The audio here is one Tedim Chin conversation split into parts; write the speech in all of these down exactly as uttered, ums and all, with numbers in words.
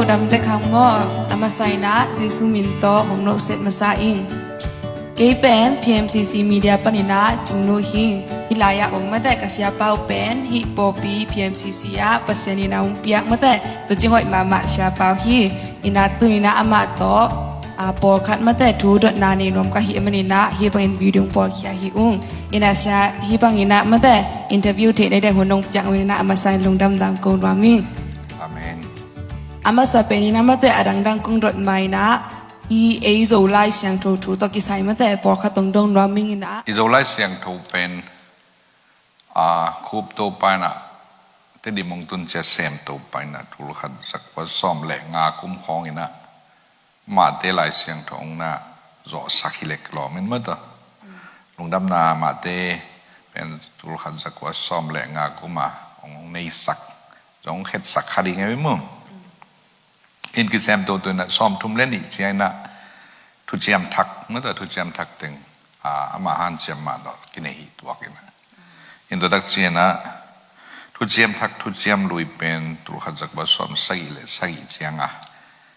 Dam te khang maw, a masa in ah Jesu min tawh hong nopset masa ing. Kei pen P M C C media panin ah Cingnu hi. Hih lai-ah om mate ka siapau pen hih pawlpi P M C C ah Pasian in ah hong piak mate tuucing hoih mahmah siapau hi. In ah tu-in ah amah tawh, ah, pawlkhat mate thu dotna nei nuam ka hih manin ah hih bangin video pawlkhia hi ung. In ah sia hih bangin ah mate interview theih nading hun hong piak manin ah a masa in lungdam dang ko nuam ing. Amen. A masa penin ah mate a dangdang kong dot ma in ah, i ei Zo Lai Siangtho thu tawh kisai mate pawlkhat hong dong nuam ing in ah. I Zo Lai Siangtho pen, a, Khup Topa in ah, Tedim hong tun ciang Sem Topa in ah, tul khat za kua sawm le nga kum khawng in ah, Mate Lai Siangtho hong na zawhsak hi lek lawm in mate. Lungdamna Mate pen tul khat za kua sawm le nga kum a hong, hong neisak, zong hong khetsak kha ding hi mu. In kisem toto in ah sawmthum le nih ciang in ah Thuciam Thak, mate Thuciam Thak teng, a, amah hanciam mah tawh kinei hi tuak in ah. In tua tak ciang ah Thuciam Thak, Thuciam Lui pen tul khat za kua sawm sagih le sagih ciang a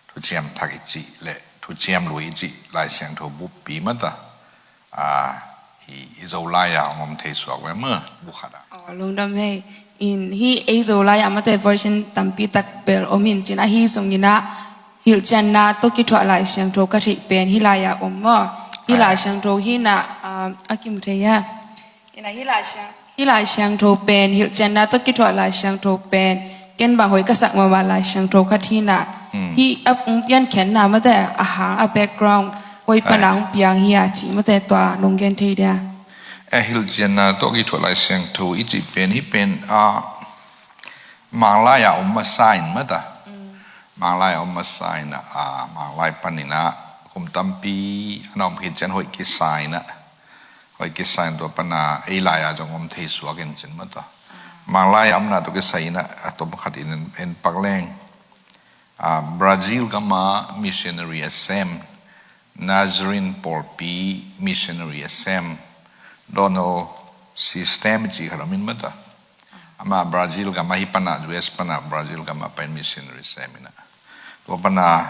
Thuciam Thak i cih le Thuciam Lui i cih Lai Siangtho buppi mate, a, i, i Zolai ah hong om thei suak ve maw, bu khat ah. Aw, lungdam hi. In hih ei Zolai ah mate version tampi tak bel om hi in cin, ahi zongin ah hilhcianna tawh kithuah Lai Siangtho ka theih pen hih lai-ah om maw. Hih Lai Siangtho hi in ah, ah, a kimu thei a. In ah hih Lai Siang, hih Lai Siangtho pen hilhcianna tawh kithuah Lai Siangtho pen ken bang hoih ka sak mahmah Lai Siangtho khat hi in ah. Hmm. Hih a hong piankhiatna mate a hang a background koi pan a hong piang hi a cih mate tua nong gen thei dia. Eh, hilhcianna tawh kithuah Lai Siangtho i cih pen hih pen, ah, Manglai ah om masa in mate. Mm. Manglai ah om masa in ah, Manglai panin ah kum tampi a na om khit ciang hoih kisa in ah, hoih kisa in tua pan a ei lai ah zong om thei suak in cin mate. Manglai ah omna tawh kisai in ah a tom khat in en pak leng, ah, Brazil gam ah missionary a sem, Nazarene pawlpi missionary a sem Donald System ci khat om in mate. Amah Brazil gam ah, hih pan a U S pan a Brazil gam ah pai in missionary sem in ah. Tua pan a,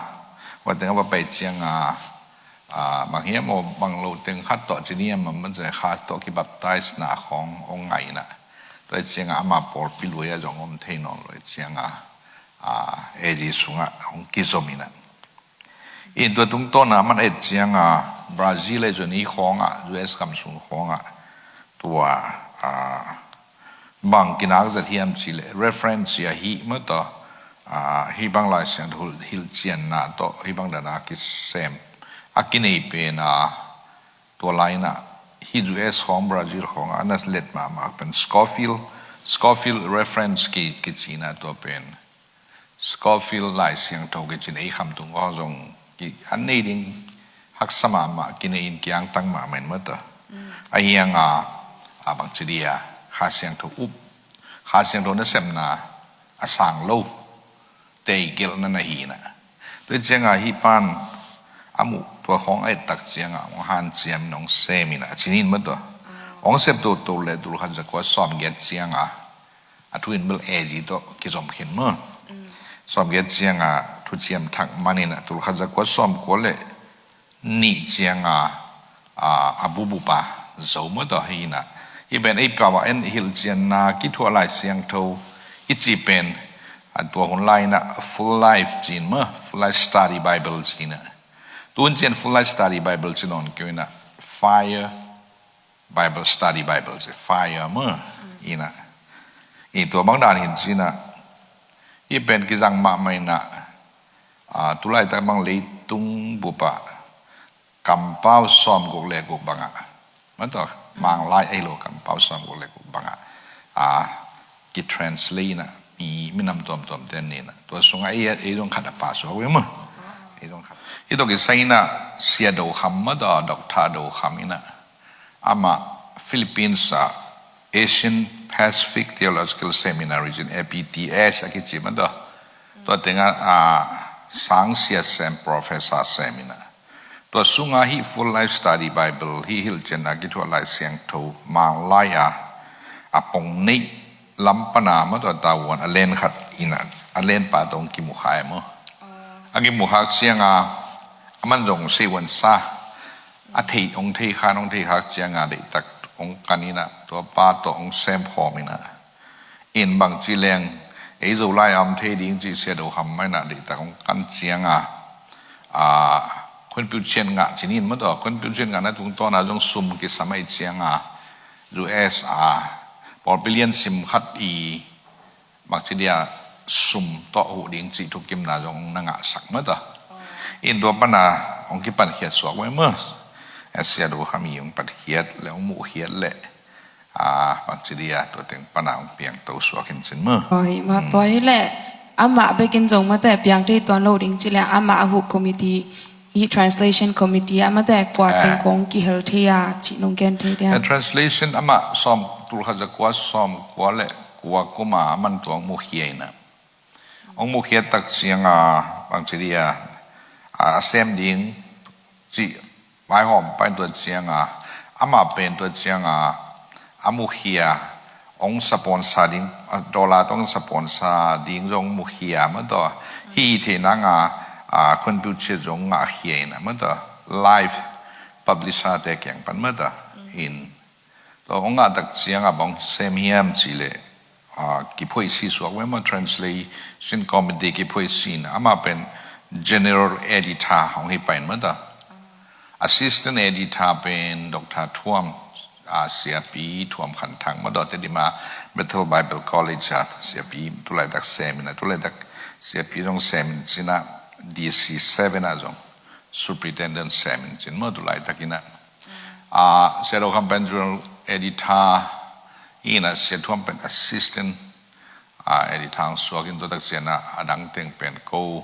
tua teng a va pai ciang a, ah, bang hiam aw bang lo teng khat tawh ci ni a, mate, kha tawh kibaptize na khawng hong ngah in ah. Tua ciang a amah pawlpi lui ah zong om thei nawn lo ciang a, ah, A G sung ah hong kizom in ah. In tua tungtawn a man et ciang a Brazil ei zong i khawng ah, U S gam sung khawng ah, tua, ah, bang kinak zat hiam cih leh reference a hih mate, ah, hih bang Lai Siangtho hilhcianna tawh hih bang dan a kisem a kinei pen a, tua lai in ah hih U S khawng Brazil khawng ah a na let mahmah pen Scofield, Scofield reference ki, kici in ah tua pen Scofield Lai Siangtho kici in ei Khamtung khawng zong ki, an nei ding haksa mahmah kinei in kiangtang mahmah in mate. Mm. Ahi hang a, a bang ci dia, Kha Siangtho up, Kha Siangtho nasepna a sang lo te i gelhna na hi in ah. Tua ciang a hih pan a muh tua khawng a et tak ciang a hong hanciam in hong sem in ah ci ni in mate. Mm. Hong sep toto le tul khat za kua sawm giat ciang a a thu in bel A G tawh kizom khin maw. Mm. Sawm giat ciang a Thuciam Thak man in ah tul khat za kua sawm kua le nih ciang a, a, a bubup a zo mate hi in ah. Hih pen ei pau ah en hilhcianna kithuah Lai Siangtho i cih pen, a tua hun lai in ah Full Life ci in maw, Full Life Study Bible ci in ah. Tun ciang Full Life Study Bible ci nawn kei uh in ah, Fire Bible Study Bible ci, Fire maw. Mm. In ah, i tua bang dan hi in ci in ah, hih pen kizang mahmah in ah, ah, tu laitak bang leitung bup ah kampau sawmguk le guk bang ah, mate, Manglai ahi lo kampau sawmguk le guk bang ah, ah, kitranslate in ah, mi, minam tuamtuam te in ah, tua sung ah ei, ei zong khat a pha suak ve maw. Ei zong khat. Hih tawh kisai in ah Sia Do Kham mate, Doctor Do Kham in ah, amah Philippines ah Asian Pacific Theological Seminary ci in, A P T S a kici mate. Tua teng ah, ah, sang sia sem, professor sem in ah. Tua sung ah hih Full Life Study Bible, hih hilhcianna kithuah Lai Siangtho Manglai ah a pong neih lam pan a mate, tua tavuan a len khat in ah, a len pa tawh hong kimu kha e maw. a kimuh khak cianga, a man zong sei uansa, a thei, hong thei khan, hong thei khak cianga, deihtak hong kan inah, tua pa tawh hong sem khawm inah. In bang ci leng, ei Zolai a om thei ding ci Sia Do Kham mah inah, deihtak hong kan cianga, a, contribution ngah ci-in mah tawh, contribution ngahna tungtawna zong sum kisam ahih cianga, U S a, pawlpi lian sim khat i, bang ci dia sum tawh huh ding cih thukimna zong na ngahsak mah tawh. In tua pana hong kipankhiat suak ve maw. A Sia Do Kham i hong pankhiat le hong muhkhiat le, a, bang ci dia tua teng pana hong piangto suak in cin maw. Oi, mah tua hi leh amah bekin zong mate piang thei tuan lo ding ci leh amah a huh committee, hih translation committee ah mate kua teng kong kihel thei a cih nong gen thei dia. A translation amah sawm, tulkhat zakua sawmkua le kua kuma a man tua hong mukhia inah. Hong mukhia tak cianga bang ci dia, a, a sem ding cih vaihawm pai tua cianga, amah pen tua cianga, a mukhia, hong sponsor ding, a, dollar tawh hong sponsor ding zong mukhia mah tawh, hih theih nanga, a, contribution zong ngahkhia inah mah tawh, live publisher te kiang pan mah tawh, in. Tua hong ngah tak cianga bang sem hiam ci leh, a, kiphoisi suak ve maw, translation committee kiphoisi inah, amah pen general editor hong hi pai in mah tawh. Assistant editor pen Doctor Thuam, a, Siapi Thuam Khan Thang mah tawh, Tedim a Bethel Bible College a Siapi tulaitak sem inah, tulaitak Siapi zong sem in cin ah, D C seven ah zong superintendent sem in cin maw tulaitak inah. A, Sia Do Kham pen general editor inah, Sia Thuam pen assistant, a, editor hong suak in tua tak cianga, a dang teng pen ko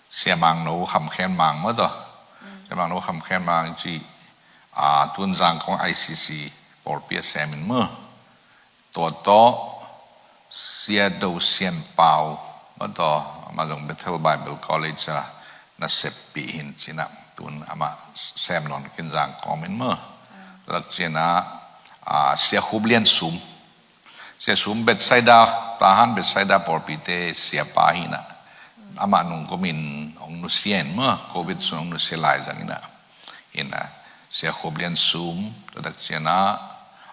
Sia Mang No Kham Khen Mang mah tawh. Sia Mang No Kham Khen Mang ci, a, tun Zangkong I C C pawlpi a sem in maw. Tua tawh Sia Do Sian Pau mah tawh, amah zong Bethel Bible College a naseppih hi in cin ah, tun amah sem nawn khin Zangkong in maw. Tua tak cianga, a, Sia Khup Lian Sum, Sia Sum Bethsaida, Tahan Bethsaida pawlpite siapa hi inah, amah nung kumin hong nusia in maw, covid sung hong nusia lai zang inah. Inah, Sia Khup Lian Sum, tua tak cianga,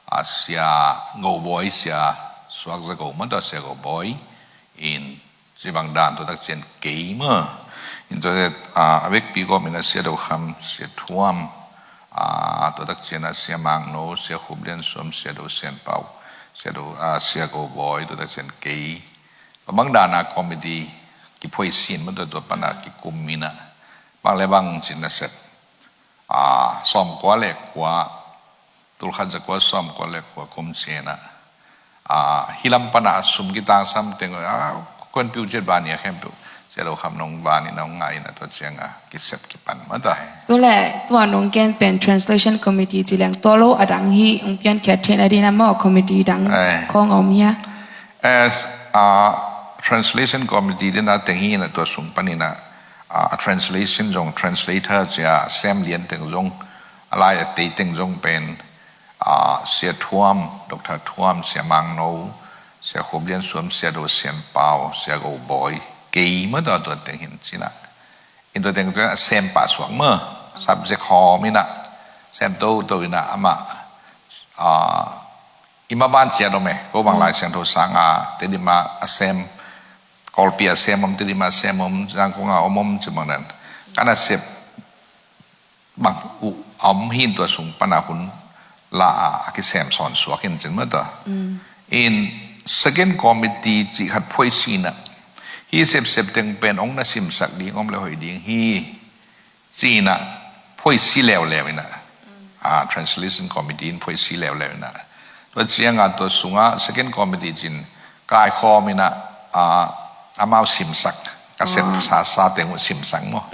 a, Sia Go Bawi, Sia Suak Za Go mah tawh, Sia Go Bawi, in, ci bang dan tua tak ciang kei maw. In tua, a, a vekpi kawm inah Sia Do Kham, Sia Thuam, a, tua tak cianga Sia Mang No, Sia Khup Lian Sum, Sia Do Sian Pau, Sia Do, a, Sia Go Bawi, tua tak ciang kei. Tua bang dana committee kiphoisi in mah tawh, tua pana kikum inah, bang le bang cin nasep, a, sawmkua le kua, tulkhat zakua sawmkua le kua kum cianga, a, hih lam pana a sum kitangsam teng, a, contribution bani a khempeuh Sia Do Kham nong bani nong ngah inah tua cianga kisep kipan mah tawh hi. Tua leh tua nong gen pen translation committee ci leng tua lo a dang hih hong piankhiat theihna ding a maw committee dang khawng a om hia? As, a, translation committee dena teng hi inah tua sung pan inah, a, a translation zong, translator cia sem lian teng zong, a lai a tei teng zong pen, a, Sia Thuam, Doctor Thuam, Sia Mang No, Sia Khup Lian Sum, Sia Do Sian Pau, Sia Go Bawi, kei mah tawh tua teng hi in cin ah. In tua teng tua a sem pah suak maw, subject hawm inah, sem toto inah amah, a, i mah ban ciat om e, ko bang Lai Siangtho sang a, Tedim a sem, Kawlpi a sem om, Tedim a sem om, Zangkong a om om ci bang dan. Ka nasep bang uh a om hi in tua sung pana hun la a, a kisem sawn suak hi in cin mah tawh. In second committee cih khat phoisi inah, hih sepsep teng pen hong na simsak ding om le hoih ding hi. Ci inah phoisi leuleu inah, a, translation committee in phoisi leuleu inah. Tua cianga tua sungah second committee cin kaikhawm inah, a, amau simsak, ka sep sasa teng uh simsak maw.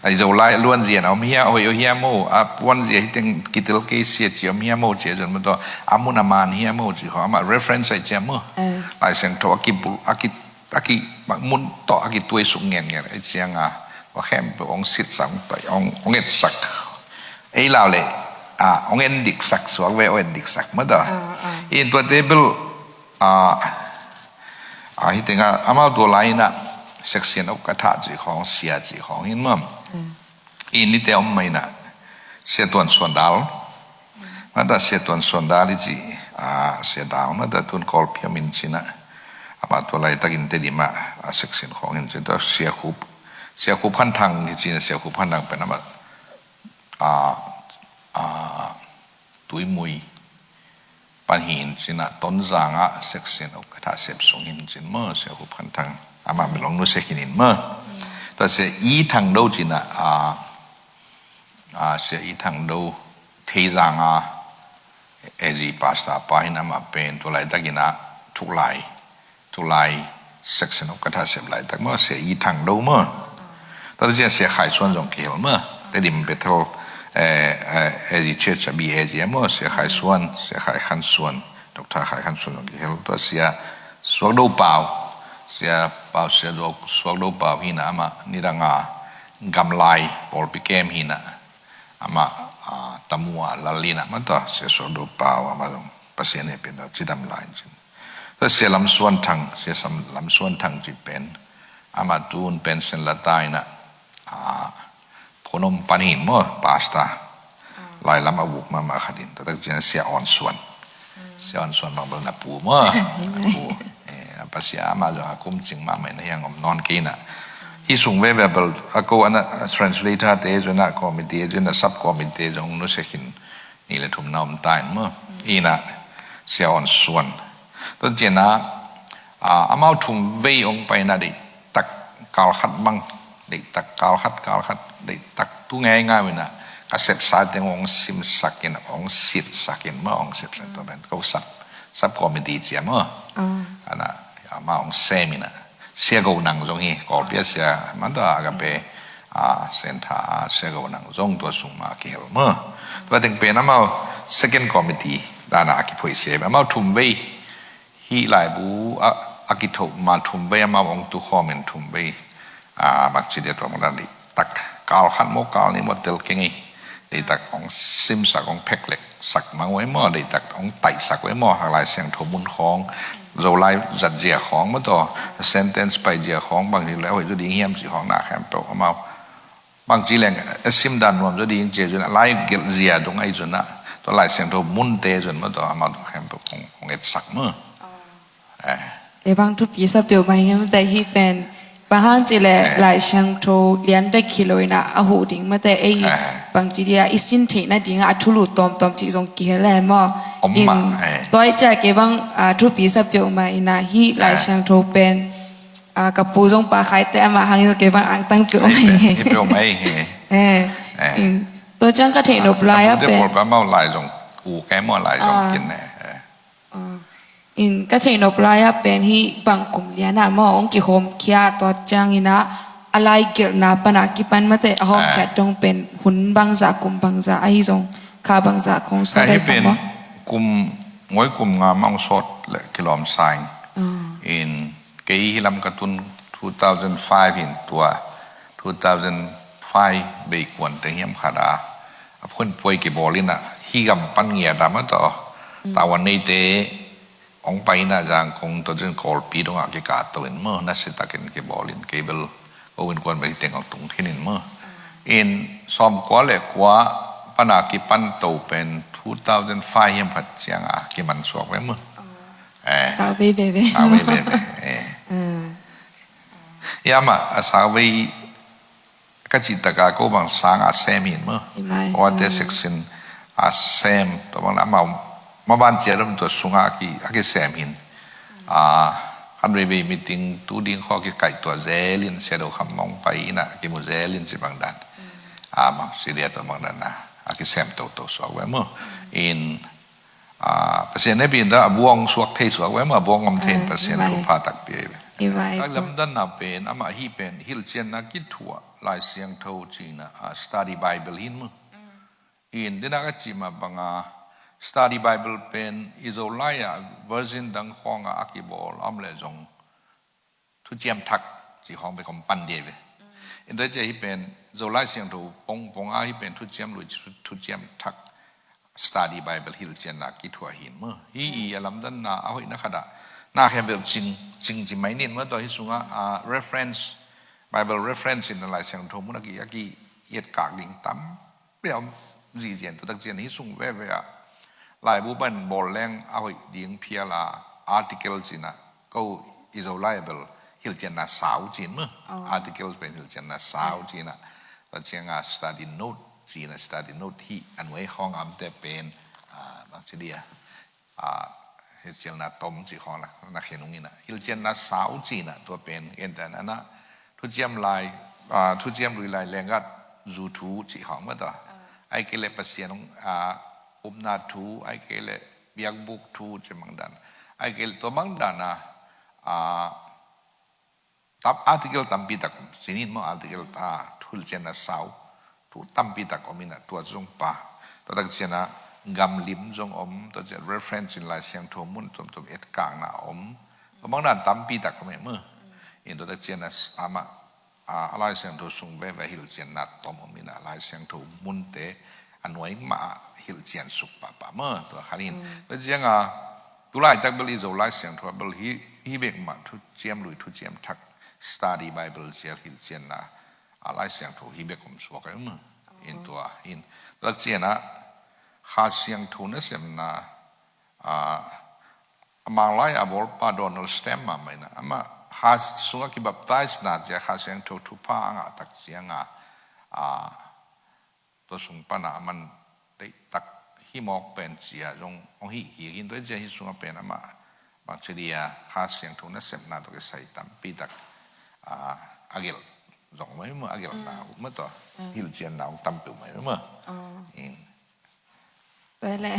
A, i Zolai luanzia na om hia, hoih hoih hia maw, a puanzia hi teng kitel kei sia ci om hia maw, cia zon maw tawh, a mun a man hia maw, ci khaw amah reference ai cia maw. Lai Siangtho a kibul, a ki a ki, mun tawh a kituai suk ngengen, ei cianga, tua khempeuh hong sitsak, hong taih, hong, hong etsak. Ei lau leh, a, hong endiksak suak ve, hong endiksak mah tawh. In tua table, a, a, hi tengah, amau tua lai inah, section of ka thah cih khawng, sia cih khawng hin maw. I nite om mah inah Sia Tuan Suan Dal. Mata Sia Tuan Suan Dal i cih, a, Sia Dal mata tun Kawlpi a min cinah. Amah tua laitakin Tedim ah, a, section khawng hin cin tua Sia Khup, Sia Khup Khan Thang hi cinah, Sia Khup Khan Thang pen amah, a, a, Tuimui pan hin cinah, Tonzang ah section of ka thah sep sung hin cin maw, Sia Khup Khan Thang. Amah min long nu se khin in maw. Tua Sia I Thang Do cinah, a, a, Sia I Thang Do Theizang a, A G pastor pa hin amah pen tua laitakin ah thuklai, thuklai section of ka thah sep laitak maw, Sia I Thang Do maw. Tua ciang Sia Khai Suan zong kihel maw. Tedim Bethel, eh, eh, A G Church a B A G maw, Sia Khai Suan, Sia Khai Khan Suan, Doctor Khai Khan Suan zong kihel. Tua Sia Suak Do Pau, Sia Pau, Sia Do, Suak Do Pau hinah amah nidang a gamlai pawlpi kem hinah amah, a, Tamu ah lal inah mata Sia Suak Do Pau amah zong Pasian hehpihna cidam lai in cin. Tua Sia Lam Suan Thang, Sia Sam-, Lam Suan Thang cih pen amah tun pension la ta inah, a, Phunom pan hin maw, pastor. Lai lam a vuk mahmah khat in, tua tak ciang Sia Awn Suan. Sia Awn Suan bang bel na pu maw. Na pu. Eh, a Pasian amah zong a kum cing mahmah inah hiang om nawn kei inah. Hih sung veve bel a ko ana translator te zong a committee zong a sub committee zong nu se khin nih le thum na om ta in maw. Inah Sia Awn Suan. Tua ciang a, a, amau thum vei ong pai inah deihtak kal khat bang, deihtak kal khat, kal khat, deihtak tu ngeingai inah ka sepsa teng ong simsak in, ong sitsak in maw, ong sepsak tua pen ko sub, sub committee cia maw. Ana, amau ong sem inah. Sia Go Nang zong hi, Kawlpi a sia, manta Agape, a, Centre, a, Sia Go Nang zong tua sung mah a kihel maw. Tua teng pen amau second committee, dana a kiphoih sia, amau thum vei, hih laibu, a, a kithoh ma thum vei, amau ong tu khawm in thum vei, a, makci dia tua mah dan deihtak. Kal khat maw, kal nih maw tel keng hi. Deihtak ong simsak, ong pheklek sak mang uh ei maw, deihtak ong taihsak uh ei maw, Lai Siangtho mun khawng, Zolai zat zia khawng maw taw, sentence pai zia khawng, bangci leh hoih zaw ding hiam cih khawng na khempeuh amau. Bangci leng, a sim dan nuam zaw ding cia zun, a lai gelh zia dung ahi zun a, tua Lai Siangtho munte zun maw taw, amau tua khempeuh ong, ong etsak maw. Eh. Kei bang thupi sa peuhmah hi nge mate hih pen. Bang hang ci leh Lai Siangtho lian bek hi lo inah a huh ding mate ei. Bang ci dia i sin theih nading a thulu tawmtawm cih zong kihel e maw. Om mah, eh. Tua i cia kei bang, ah, thupi sa peuhmah inah hih Lai Siangtho pen, ah, ka pu zong Pa Khai te amah hangin kei bang angtang peuhmah hi. Hi peuhmah hi. Eh. Tua ciang ka theih nop lai a pen. Amau lai zong u kei maw lai zong kin e. Eh. Ah, in ka theih nop lai-ah pen hih bang kum lianah maw hong kihawmkhia, tua ciangin ah a laigelhna panah kipan mate a hawmkhiat dong pen hun bangzah, kum bangzah ahi zong kha bangzah khong sawt ahi pen maw? Kum ngoi kum nga mah hong sawt le kilawm sa in. In kei hih lam ka tun two thousand five in tua two thousand five bei kuan teng hiam khat a a phun puai kibawl in ah hih gam pan ngiat a mah tawh Taiwan neite hong pai in ah Zangkong tawh cin Kawlpi dongah kikah to in maw, nasia takin kibawl in kei bel ko in kuan bel hih teng hong tung khin in maw. In sawmkua le kua pan a kipan to pen two thousand five hiam khat ciang a kiman suak ve maw. Eh. Sau veve. Sau veve. Eh. Ia mah a sau vei ka cih taka ko bang sang a sem hin maw. Wate section a sem tua bang amau maban cia dom tua sungah a ki, a kisem hin. A khan veivei meeting tu ding khaw kikaih tua zel in sia do kham mong pai in a kimu zel in ci bang dan. A mang sidia tua bang dan a kisem toto suak ve maw. In A, Pasian hehpihna a buang suak thei suak ve maw, a buang om thei in Pasian thupha takpi hi ve. Ka lamdanna pen amah hih pen hilhcianna kithuah Lai Siangtho cihna a study Bible hin maw. In dena ka cih mah banga study Bible pen i Zolai a version dang khawng a a kibawl a om leh zong thuciam thak cih khawng bek om pan dia ve. In tua cia hih pen Zolai Siangtho pongpong a hih pen thuciam lui thuciam thak study Bible hilhcianna kithuah hin maw. Hih i a lamdanna a hoihna khat ah na khempeuh cing, cing ci mai nin maw, tua hi sungah, ah, reference, Bible reference in a Lai Siangtho mun a ki, a ki etkak ding tampi a om zizian, tua tak ciang hi sung veve ah laibu pan bawl leng a hoih ding phial a article cin ah, ko i Zolai bel hilhcianna sau cin maw. Oh. Article pen hilhcianna sau cin ah, tua ciang a study note cin ah, study note hi a nuai khawng a omte pen, ah, bang ci dia, ah, hilhcianna tom cih khawng na, na khen ung in ah, hilhcianna sau cin ah tua pen gentehna in ah, thuciam lai, ah, thuciam lui lai lenggat zu thu cih khawng maw tua. Ah. Ahih kei leh Pasian hong, ah, upna thu, ahih kei leh biakbuk thu cih bang dan. Ahih kei leh tua bang dan ah, ah, tam, article tampi tak om. Cin in maw article, ah, hilhcianna sau thu tampi tak om in ah, tua zong pa. Tua tak ciang a gamlim zong om, tua ciang reference in Lai Siangtho mun tuamtuam etkakna om. Tua bang dan tampi tak om e maw. In tua tak ciang a s-, amah, a, a Lai Siangtho sung veve hilhcianna tom om in ah, Lai Siangtho munte a nuai mah hilhcian suk pahpah maw. Tua khat in. Mm. Tua ciang a, tu laitak bel i Zo Lai Siangtho bel hi, hi bek mah, thuciam lui, thuciam thak, study Bible cial hilhcianna, a, Lai Siangtho hi bek om suak e maw. In tua, in. Tua ciang a, Kha Siangtho nasepna, a, a Manglai a bawlpa Donald Stamp mahmah in ah, amah Kha sungah kibaptize na ciang Kha Siangtho thupha a ngah tak ciang a, a, tua sung pan a aman deihtak hi mawk pen ci a zong hong hih kik in, tua ciang hi sungah pen amah bang ci dia Kha Siangtho nasepna tawh kisai tampi tak, a, a gelh zong om e maw, a gelhna, mm, uh maw tua. Mm. Hilhcianna hong tam peuhmah e maw. Oh. In. Tua hi leh,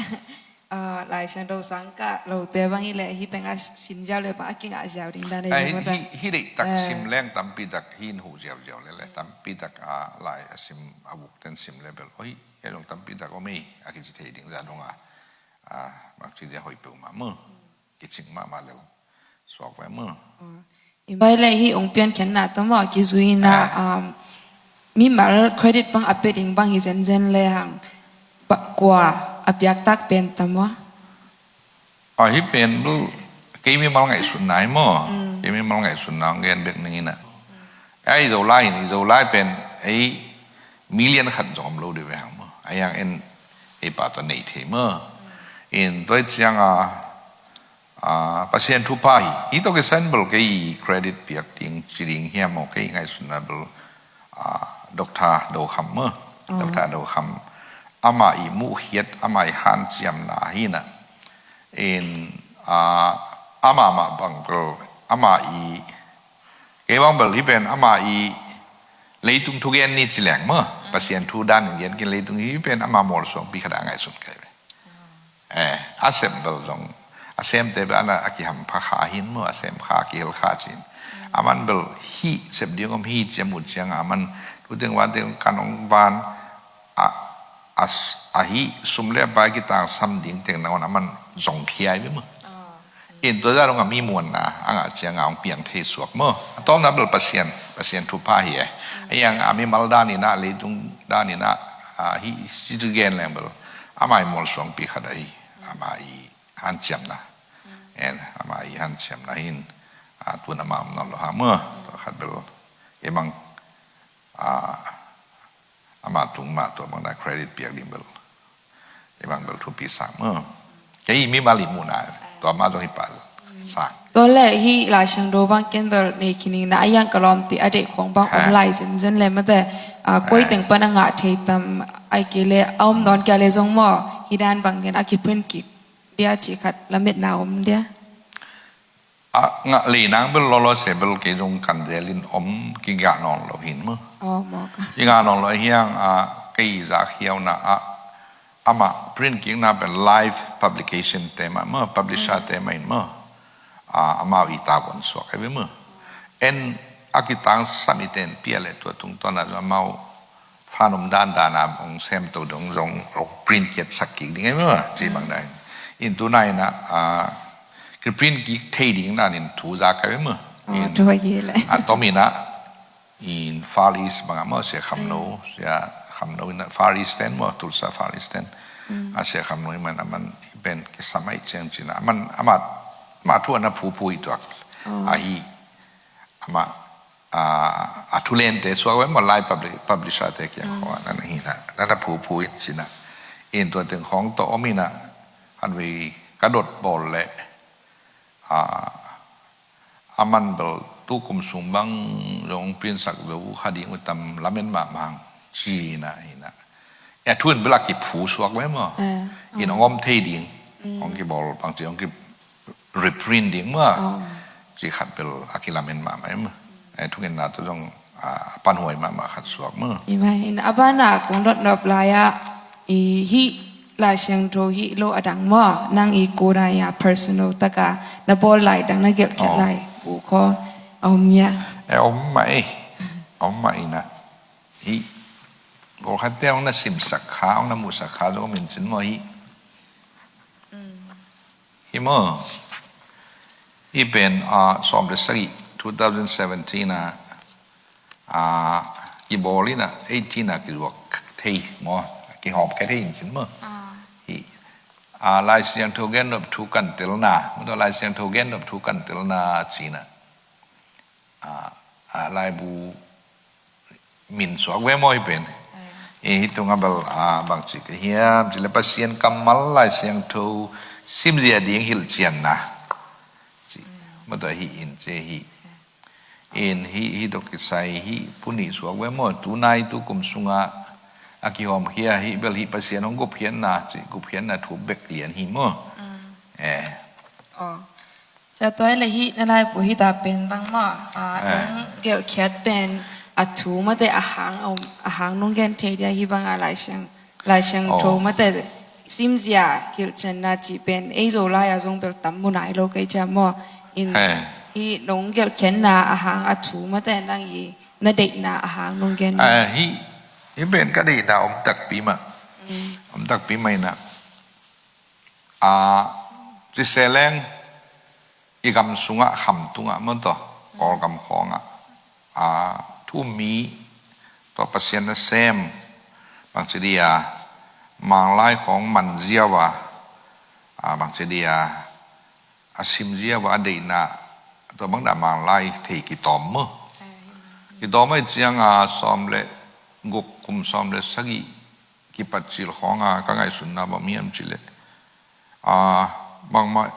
ah, Lai Siangtho sang kah lote bang hi leh, hih teng a sim ziau leh bang a kingah ziau ding dan hi. Ai, leh hi, maw ta? Hi, hi deihtak, eh, sim leng tampi tak, hi in huh ziauziau leh leh, tampi tak, ah, lai a sim, a vukten sim leh bel, oi, hi a zong tampi tak om e, a kici thei ding zah dong a, ah, bang ci dia hoih peuhmah maw. Kicing mahmah lel suak ve maw. Oh. Invite leh hih hong piankhiatna tawh maw a kizui in ah, ah, um, mimal credit bang a pia ding bang hi zenzen lehang, ba, kua a piaktak pen ta maw? Ah, hih pen bel kei mimal ngaihsutna hi maw. Mm. Kei mimal ngaihsutna hong gen bek ning in ah. Ai, Zolai in, Zolai pen ei million khat zong om lo ding ve hang maw. Ai, ang en ei pa tawh nei thei maw. In tua ciang a, ah, Pasian thupha hi. Hih tawh kisai in bel kei credit piak ding ci ding hiam maw, kei ngaihsutna bel, ah, Doctor Do Kham maw. Oh. Doctor Do Kham. Amah i muhkhiat, amah i hanciamna hi in ah. In, ah, amah mah bang bel, amah i, kei bang bel hih pen amah i leitung thu gen ni ci leng maw. Mm. Pasian thu dan in gen kei, leitung, hih pen amah mualsuangpi khat a ngaihsun kei ve. Eh, a sem bel zong, a semte bel a na a kihampha kha hi in maw, a sem kha, a kihel kha ci in. Mm. Aman bel hih sep ding om hi ci a mu ciang a, aman tu teng van teng kan hong van, a, a s-, a hih sum leh pai kitangsam ding teng nangawn aman zong khia hi ve maw. Ah. In tua zah dong a mi muanna a ngah ciang a hong piang thei suak maw. A tawpna bel Pasian, Pasian thupha hi e. Ai, ang a mimal dan in ah, leitung dan in ah, ah, hih ci tu gen leng bel amah i mualsuangpi khat ahi, amah i hanciamna. En, amah i hanciamna hi in, ah, tu in amah om nawn lo hang maw. Tua khat bel, ei bang, ah, amah tung mah tua bang na credit piak ding bel, ei bang bel thupi sang maw. Kei mimal i muhna, tua mah zong hi pah sang. Tua leh hih Lai Siangtho bang ken bel nei khin ing in ah, a iang ka lawmte a deih khawng bang om lai zenzen leh maw te, ah, koi teng pan a ngah thei tam, ahih kei leh a om nawn kei leh zong maw, hih dan bang gen a kiprint kik dia cih khat lametna om dia? A, ngah lei nang bel lawlaw se bel kei zong kan zel in om kigah nawn lo hi in maw. Oh, mawk. Kigah nawn lo hi hang, a, kei zakhiauna ah, amah print kikna pen Life Publication te mah maw, publisher te mah in maw. A, amau i tavuan suak ahi ve maw. En a kitangsam i ten pia leh tua tungtawn ah zong amau fan om dandan a hong semto dong zong hong print kiatsak kik ding ahi maw, ci bang dan. In tu nai in ah, a, kiprint kik thei ding dan in thu za ka ve maw. Oh, in thu a hi leh. A tom in ah, in Far East bang ah maw, Sia Kham No, Sia Kham No in ah Far East ten maw, Tulsa Far East ten. Mm. A Sia Kham No in man, aman pen kisam ahi ciang ci in ah, aman, amat Mah thu a na phuphu i tuak. Oh. Ahi, amah, a, a thulente suak ve maw, lai publi-, publisher te kiang khawng a na hi na, na na phuphu in cina. In tua teng khawng tawh om ina, han vei ka dot bawl leh, a, a man bel tu kum sung bang zong print sak zo kha ding uh tam lamen mahmah hang cina hi na. E thu in bel a kiphu suak ve maw. Eh, in hong om thei ding, hong kibawl bang ci, hong ki reprint ding maw. Oh. Ci khat bel a kilamen mahmah em. Eh, thungetna tawh zong, ah, a panhuai mahmah khat suak maw. I mah in a banah kong dot nop lai-ah i hih Lai Siangtho hih lo a dang maw, nang i kona i a personal taka na bawl lai dang, na gelhkhiat lai bu khaw a om ia? Eh, om mah ei. Om mah ina. Hih, bawl khat te hong na simsak kha, hong na muhsak kha zong om in cin maw hih. Hi maw? Hi pen, ah, sawm le sagih, two thousand seventeen a, ah, kibawl ina, eighteen a kizuak thei maw? Kihawm khe thei in cin maw? Ah. Hi, ah, Lai Siangtho Gennop Thu Kantelna, maw, Lai Siangtho Gennop Thu Kantelna cina. Ah, ah, laibu min suak ve maw hi pen. Eh, hih tungah bel, ah, bangci ka hiam cih leh Pasian kammal Lai Siangtho simzia ding hilhcianna ci. Maw, tua hi in ci hi. In hih, hih tawh kisai hih pu nih suak ve maw, tu nai tu kum sungah a kihawmkhia hih bel hih Pasian hong gupkhiatna ci, gupkhiatna thu bek lian hi maw. Eh. Tua tua le hih na laibu hih ta pen bangmah, ah, hong gelhkhiat pen a thu mate a hang, a hang nong gen thei dia hih bangah Lai Siang, Lai Siangtho mate simzia hilhcianna cih pen ei Zolai a zong bel tam mu nai lo kei cia maw. In hih nong gelhkhiatna a hang a thu mate nang i na deihna a hang nong gen. Eh, hih, hih pen ka deihna om takpi mah. Om takpi mah ina. A, ci se leng i gam sungah, kham tungah maw, tua Kawlgam khawngah, a, thu-um mi, tua Pasian nasem, bangci dia Manglai khawng man ziau a, a, bangci dia a sim ziau a, a deihna, tua bang dah Manglai thei kitawm maw. Kitawm ahih ciang a, sawm le guk, kum sawm le sagih kipat cil khawng a ka ngaihsutna bang hiam cih leh, a, bangmah,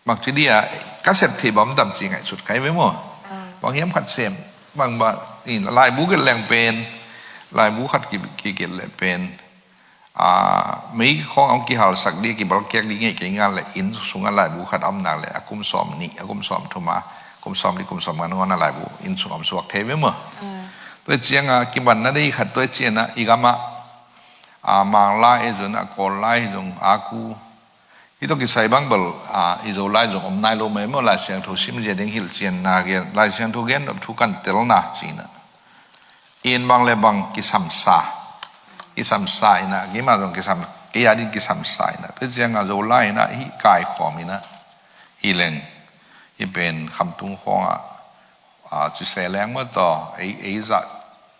bangci dia ka sep thei bang om tam ci ngaihsut kha hi ve maw. Bang hiam khat sem, bangmah in laibu gelh leng pen, laibu khat ki, kigelh leh pen, a, mei khawng a hong kihalsak ding, kibalkiak ding ngei kei ngal leh, inn sungah laibu khat a om nak leh, a kum sawm nih, a kum sawm thum a, kum sawm li, kum sawm nga nangawn a laibu inn sung a om suak thei ve maw. Tua ciang a, kimanna dei khat tua ciang a, i gamah, a, Manglai hi zong, a Kawllai hi zong, a ku. Hih tawh kisai bang bel, a, i Zolai zong om nai lo mah hi maw, Lai Siangtho simzia ding hilhcianna gen, Lai Siangtho Gennop Thu Kantelna cihna. In bang le bang kisamsa. Kisamsa ina, keimah zong kisam, kei a ding kisamsa ina. Tua ciang a Zolai ina hih kaikhawm ina. Hi leng, hih pen khamtung khawngah, a, ci se leng maw, tua, ei, ei zah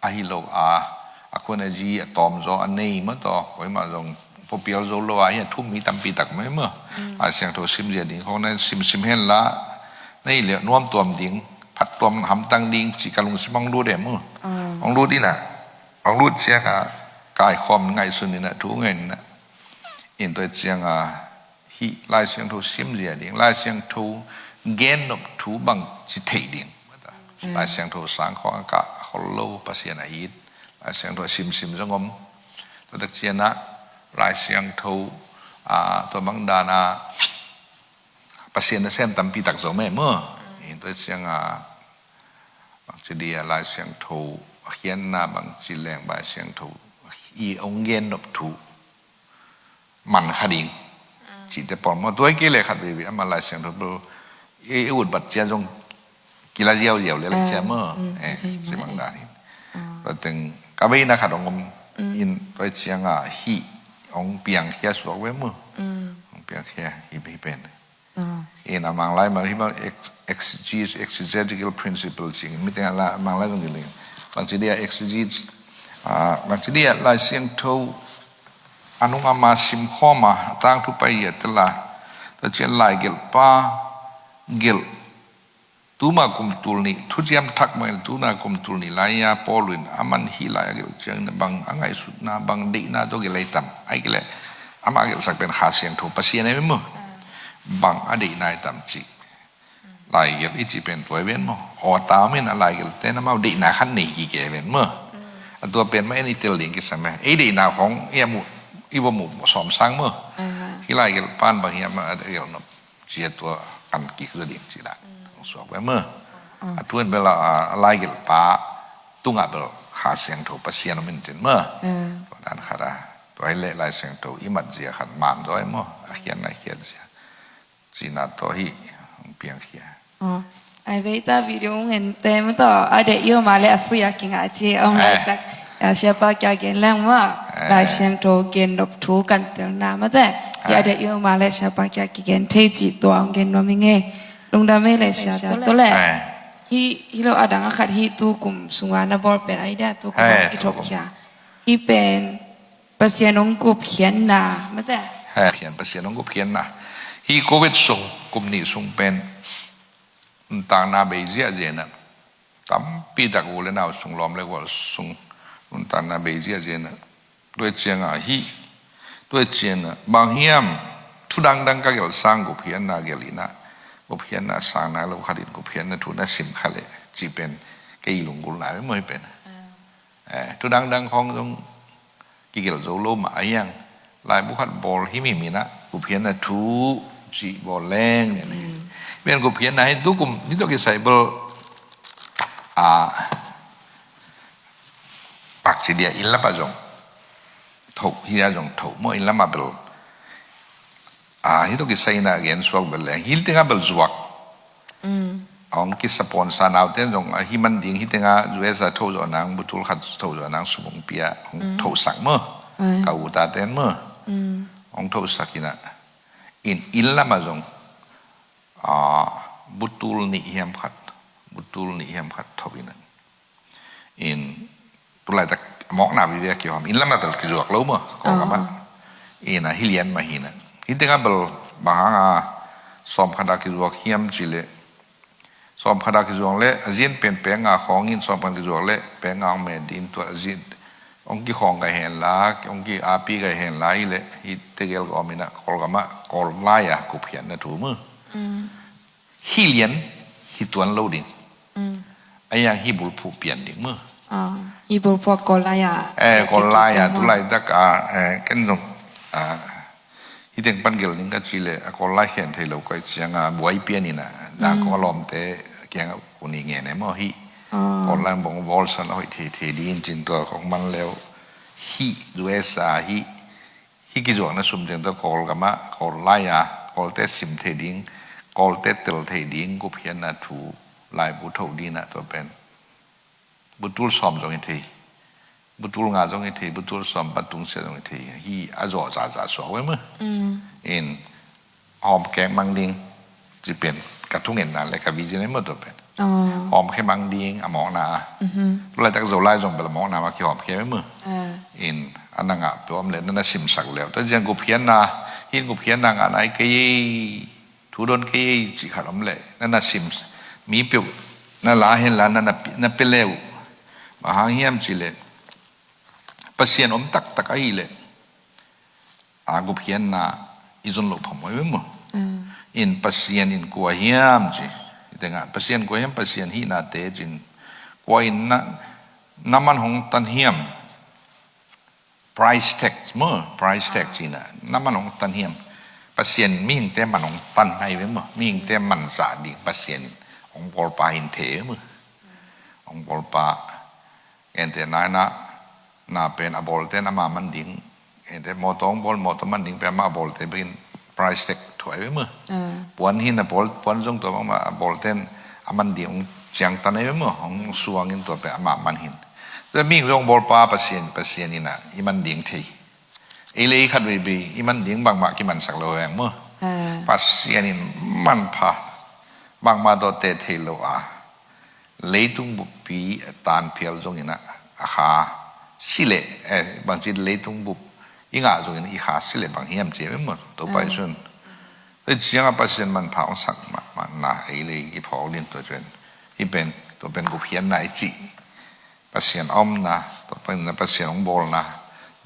ahi lo a, a khun a zi a tawmzaw a nei maw, tua, koimah zong puapial zo lo a, hih a thu-um mi tampi tak mah hi maw. Lai Siangtho simzia ding khawng na simsim hen la, na hih leh nuamtuam ding, phattuam hamtang ding cih ka lungsim hong lut e maw. Hong lut ina, hong lut ciang a, kaikhawm ngaihsun ina, thu ngen ina. In tua ciang a, hih Lai Siangtho simzia ding, Lai Siangtho gennop thu bangci theih ding. Lai Siangtho sang khawng a kah khol lo, Pasian a it, Lai Siangtho a simsim zong om. Tua tak ciang a, Lai Siangtho, a, tua bang dan a Pasian nasem tampi tak zong om e maw. In tua ciang a, bangci dia Lai Siangtho a khiatna bangci leng, Lai Siangtho i hong gennop thu man kha ding cihte pawl maw. Tua hi kei leh khat veivei amah Lai Siangtho bel i, i ut bat ciang zong kila ziauziau lel cia maw. Eh, ci bang dan hi. Tua teng ka veina khat hong om in, tua ciang a hih hong piangkhia suak ve maw. Hong piangkhia hi, hi pen. In a Manglai mah hih bang ex-, exegesis, exegetical principle cih, mi teng a la, Manglai zong kileng. Bangci dia exegesis, a, bangci dia Lai Siangtho a nung a ma simkhawm a, a tangthu pai a tel a, tua ciang laigelhpa gelh. Tuma kum tul nih, thuciam thak mah in tuna kum tul nih lai-a Paul in a man hih lai a gelh ciangin bang a ngaihsutna, bang deihna tawh gelh ahi tam? Ahih kei leh amah a gelhsak pen Kha Siangtho Pasian ahi ve maw. Bang a deihna ahi tam cih. Lai gelh i cih pen tua hi ven maw. Aw, a tam in a lai gelhte in amau deihna khat nei kik hi ven maw. A tua pen mah en i tel ding kisam e. Ei deihna khawng i a muh, i va muh sawm sang maw. Hih lai gelh pan bang hiam a gelh nop. Cia tua kan kik zaw ding ci dan hong suak ve maw. A thu in bel a, a lai gelh pa tungah bel Kha Siangtho Pasian om in cin maw. Tua dan khat a, tua hi leh Lai Siangtho i mat zia khat man zaw hi maw. A khiatna khiat zia. Cina tawh hi hong piangkhia. Ai vei ta video hong en te maw tawh a deih i om a leh a free a kingah ci a om laitak. Siapa kia gen leng maw. Lai Siangtho gen nop thu kan telna maw te. Hi a deih i om a leh Siapa kia kigen thei cih tua hong gen nuam ing e. Lungdam ei leh Sia tawh leh. Hi, hi lo a dang a khat hi tu kum sunga na bawl pen a hi dia tu kum a kithop khia. Hi pen Pasian hong gupkhiatna maw te. Pasian hong gupkhiatna. Hi Covid sung, kum nih sung pen nuntakna bei ziahziah in a, tampi tak u le nau sung, lawm le gual sung nuntakna bei ziahziah in a, tua ciangah hi, tua ciangah bang hiam thu dangdang ka gelh sang gupkhiatna gelh in a, gupkhiatna sang nai lo khat in gupkhiatna thu na sim kha leh cih pen kei lunggulhna ve maw hi pen. Thu dangdang khawng zong kigelh zo lo mah a hiang. Laibu khat bawl himhim in a gupkhiatna thu cih bawl leng. Pen gupkhiatna hi tukum ni tawh kisai bel a pakci dia inn lamah zong thoh hi a zong thoh maw inn lamah bel. A hi tawh kisai in a gen suak bel leng hi tengah bel zuak. Hong kisa pawnsa naute zong a hi man ding hi tengah U S a thoh zawh nang butul khat thoh zawh nang sum hong pia hong thohsak maw. Ka u taten maw. Hong thohsak in a in inn lamah zong butul nih hiam khat, butul nih hiam khat thoh in a in tulaitak a mawkna vive a kihawm inn lamah bel kizuak lo maw. Kawlgam ah in a hi lian mah hi in a hi tengah bel bang hang a sawm khat a kizuak hiam cih leh sawm khat a kizuak leh a zin pen pek nga khawng in sawm khat kizuak leh pek nga hong met ding tua a zin hong kikhawng ka hen la hong ki api ka hen la hi leh hi tegel ka om in a Kawlgam ah Kawl lai a gupkhiatna thu maw. Hi lian hi tuan lo ding. A hiang hi bulphuh pian ding maw. Hi bulphuh a Kawl lai a. Kawl lai a tulaitak a ken zong hi teng pan gelh ding ka cih leh a Kawl lai khen thei lo ka hih ciangah buai pian in a dang kong a lawmte kiangah kuni ngen e maw hi. Kawl lai bang bawlsan a hoih thei thei ding cin tua kong man leu hi U S a hi Hi kizuakna sum teng tawh Kawlgam ah Kawl lai a Kawlte sim thei ding, Kawlte tel thei ding gupkhiatna thu laibu thoh ding ah tua pen butul sawm zong hi thei, butul nga zong hi thei, butul sawm pan tungsiah zong hi thei. Hi a zawh zaza suak ve maw. In hawmkek mang ding ci pen ka thungetna le ka vision hi maw tua pen. Hawmkhe mang ding a mawkna a. Tulaitak Zolai zong bel a mawkna mah kihawmkhe hi maw. In a na ngah peuh om le na na simsak leu tua ciang gupkhiatna, hin gupkhiatna ngah nai kei ei, thu don kei ei cih khat om le na na sim, mi peuh na la hen la na na pi- na pia leu. Bang hang hiam cih le Pasian om taktak ahih le a gupkhiatna i zon loh phamawh hi ve maw. In Pasian in kua hiam ci, i tengah Pasian kua hiam, Pasian hihnate cin kua in na na man hong tan hiam. Price tag maw, price tag cin ah na man hong tan hiam. Pasian in mihingte man hong tan ahi ve maw, mihingte man zah ding Pasian in hong bawlpa hin thei ve maw. Hong bawlpa Ente nai na, na pen a bawlte na ma man ding. Ente mawtaw hong bawl, mawtaw man ding pen amah a bawlte bekin price tag thuai ve maw. Puan hin a bawl, puan zong tua bangmah a bawlten a man ding hong ciangtan ahi ve maw. Hong suangin tua pen amah man hin. Tua mihing zong bawlpa Pasian, Pasian in a i man ding thei. Ei le ei khat veivei i man ding bangmah kimansak lo heng maw. Pasian in manpha bangmah tawh teh thei lo a. Leitung buppi a tanphial zongin a, a kha sileh, eh, bangci leitung bup i ngah zongin i kha sileh bang hiam ci ve maw. Topa Jesu'n Tua ciangah Pasian manpha hong sak mahmahna ei le ei kiphawk ding tua pen, hih pen, tua pen gupkhiatna i cih. Pasian a omna, tua pen Pasian hong bawlna,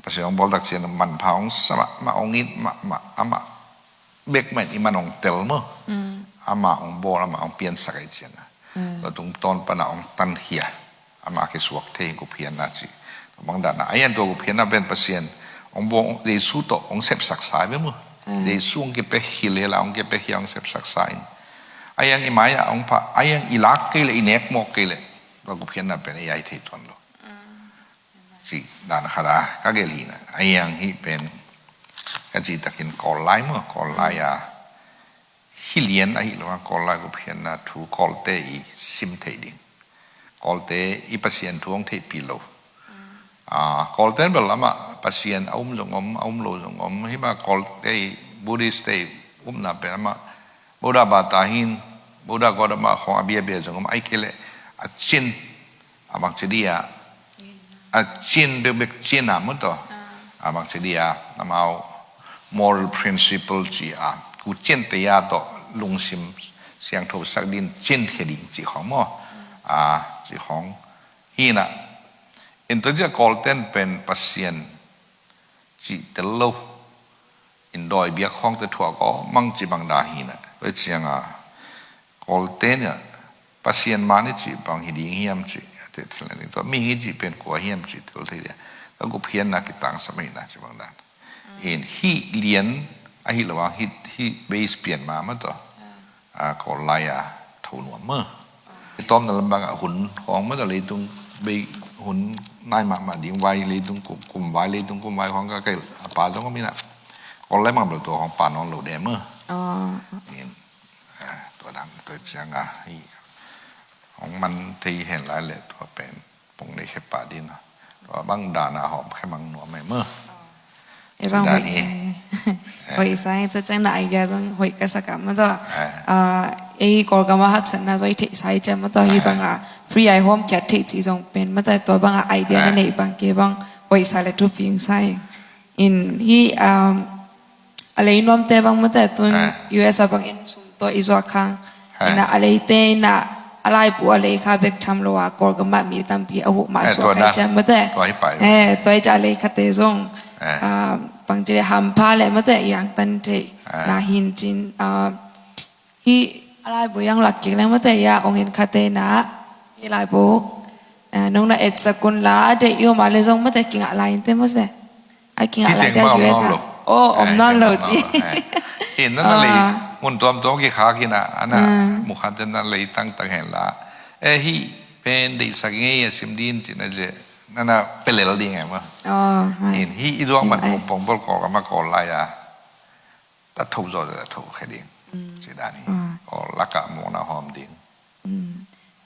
Pasian hong bawl tak ciang manpha hong sa mahmah, hong it mahmah, amah bek mah in i man hong tel maw. Amah hong bawl, amah hong piansak ei ciangah. Tua tungtawn pana hong tankhia, amah kisuak thei gupkhiatna cih. Tua bang dana, a hiang tua gupkhiatna pen Pasian hong bawl, Jesu tawh hong sepsak sa hi ve maw. Jesu hong kipia khia le la, hong kipia khia, hong sepsak sa in. A hiang i mai-ah hong pha, a hiang i lak kei leh, i nek mawk kei leh, tua gupkhiatna pen ei a hi thei tuan lo. Cih dan khat a ka gelh hi na. A hiang hih pen ka cih takin Kawl lai maw, Kawl lai a, hih lian ahi lo a, Kawl lai gupkhiatna thu Kawlte i sim thei ding. Kawlte i Pasian thu hong theihpih lo. Ah, Kawlte bel amah Pasian a um zong om, a um lo zong om. Hih mah Kawlte i Buddhist te i upna pen amah Buddha bata hi in, Buddha Gotama khawng a biabia zong om, ahih kei leh a cin, a bangci dih a, a cin bekbek cin a maw tawh. A bangci dih a, amau moral principle ci a, ku cin te a tawh lungsim siangtho sak ding cin khia ding ci khawng maw. A, ci khawng hi na. In tua ciang Kawlten pen Pasian cih tel lo. In dawi biak khawngte thuak aw mang ci bang dah hi na. Tua ciang a Kawlte nia Pasian man i cih bang hi ding hiam cih a teh thil na ding. Tua mihing i cih pen kua hiam cih tel thei dia. Tua gupkhiatna kitangsam hi na ci bang dah. In hih lian ahi lo ang hih, hih base pian ma ma tua. A, Kawl lai a tho nuam maw. I tawmna lam bangah hun khawng maw tawh leitung bei hun nai mahmah ding vai leitung kum, kum vai leitung kum vai khawng ka kail a pa zong om hi na. Kawl lai bang bel tua khawng pa nawn lo de maw. In, a, tua dang tua ciang a hi hong man thei hen lai leh tua pen pong nei khe pah ding a. Tua bang dan a hawm khe mang nuam ei maw. Ei bang hoih sa. Hoih sa, tua ciang na idea zong hoih ka sa ka maw tawh. Ah, ei Kawlgam a haksatna zong i theih sa i ciang maw tawh, hih bang a free a i hawm khiat theih cih zong pen maw tawh, tua bang a idea na neih bang kei bang hoih sa le thupi sa ing. In hih, um, a lei nuamte bang maw tawh tun U S a bang in sum tawh i zuak hang. Ina a leite ina a laibu a lei kha bek tham lo a Kawlgam ah mi tampi a huh mah suak kai ciang maw tawh. Tua hi ciang a lei khate zong, ah, bangci le hampha le maw tawh i angtan theih na hin cin, ah, hih a laibu i ang lak kik leng maw tawh i a ong in khate na hih laibu, ah, nong na etsak un la a deih i om a le zong maw tawh kingah lai in te maw tawh. A kingah lai te U S a. Oh, om nawn lo ci. Hi na na lei mun tuamtuam kikhak hi na, a na mukha te na lei tangtang hen la. Eh, hih pen deihsak ngei a sim din ci na le, na na pelel ding e maw. In hih i zuak man pongpong bol Kawlgam a Kawl lai a. Ta tho zaw ta tho khe ding. Ci dan hi. Kawl lak a mawkna hawm ding.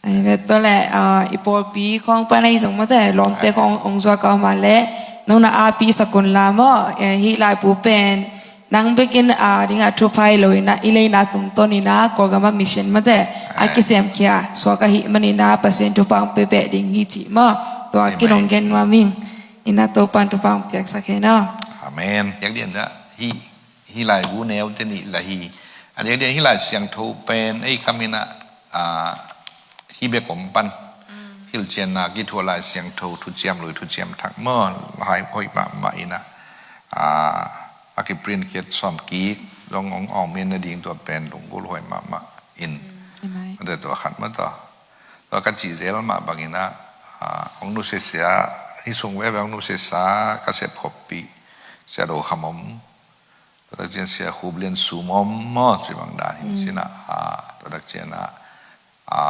Ai ve tua le, ah, i pawlpi khawng pan ahi zong maw tawh lawmte khawng ong zuak a om a le nong na api sak un la maw, eh, hih laibu pen nang bekin, ah, ding a thupha hi lo ina i leina tungtawn ina Kawlgam a mission maw tawh a kisem khia suak ahih man ina Pasian thupha ong pia beh ding hi cih maw. Tua kinong gen nuam ing ina Topan thupha ong piaksak hen aw. Amen. Piak dian dah hih Hih laibu neu te nih la hi. A diakdiak hih Lai Siangtho pen ei kam ina, ah, hih bek om pan. Hilhcianna kithuah Lai Siangtho thuciam lui thuciam thak maw, lai hoih mahmah ina, ah, a kiprint khiat sawm kik zong ong awng min na ding tua pen lunggulh hoih mahmah in. Mate tua khat maw tua. Tua ka cih zel mah bang ina, ah, ong nusia sia, hih sung veve ong nusia sa ka sep khoppih Sia Do Kham om. Tua tak cian Sia Khup Lian Sum om maw, ci bang dan hi cina, a, tua tak cian a, a,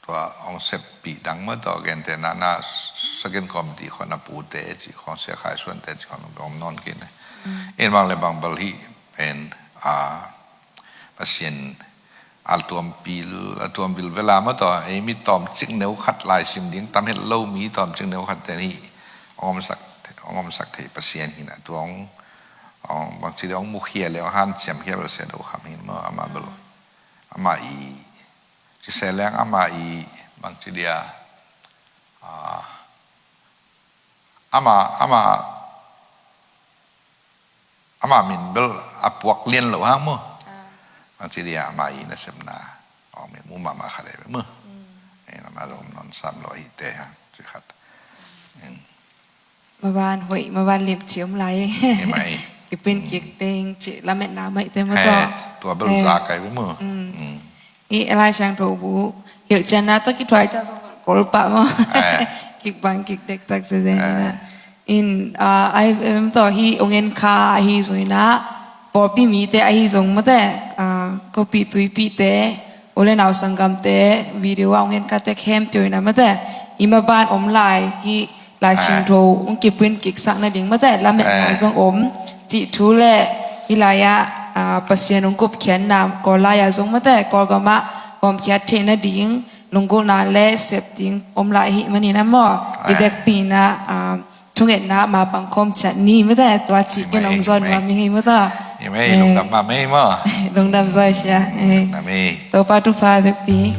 tua ong seppih dang maw, tua gente na, na second committee khong a pute, ci khong Sia Khai Suan te, ci khong om nawn kei ne. In bang le bang bel hi pen, a, Pasian a tuampil, a tuampil vela maw tua, ei mi tawmcik neu khat lai sim ding tam het lo mi tawmcik neu khat ten hi ong omsak, ong omsak thei Pasian hi na tua ong, ong bangci dia ong mukhia le ong hanciam khia bel Sia Do Kham hi maw, ama bel, ama i, ci se leng ama i, bangci dia, a, ama, ama, Ama min bel a puak lian lo hang maw. Bang ci dia ama i nasepna. Aw, min mu mahmah khat ei maw. Ei, nama zong om nawn sam lo hi te hang ci khat. Maban hoih, maban limci om lai. Hi mai. Kipin kik ding ci lametna mai te maw tawh. Tua bel za kai maw. I Lai Siangtho bu hilhcianna tawh kithuai ca zong kol pah maw. Kik bang kik dektak zezen ina. In ai em tawh hi ong en kha ahi zong ina, pawlpi mite ahi zong mate, kopi tuipi te, u le nau sanggamte video a ong en kha te khempeuh ina mate, i maban om lai hi. Lai Siangtho ong kipin kiksak nading mate lametna zong om cih thu le hi lai-ah Pasian ong gupkhiatna Kawl lai-ah zong mate, Kawlgamah kawmkhiat theih nading lunggulhna le sep ding om lai hi manin a maw. I dekpina thungetna mapang khawm ciat ni mate, tua cih ken ong zawn nuam ing ei maw tawh. Lungdam mah mei maw. Lungdam zaw sia. Topa thupha bekpi.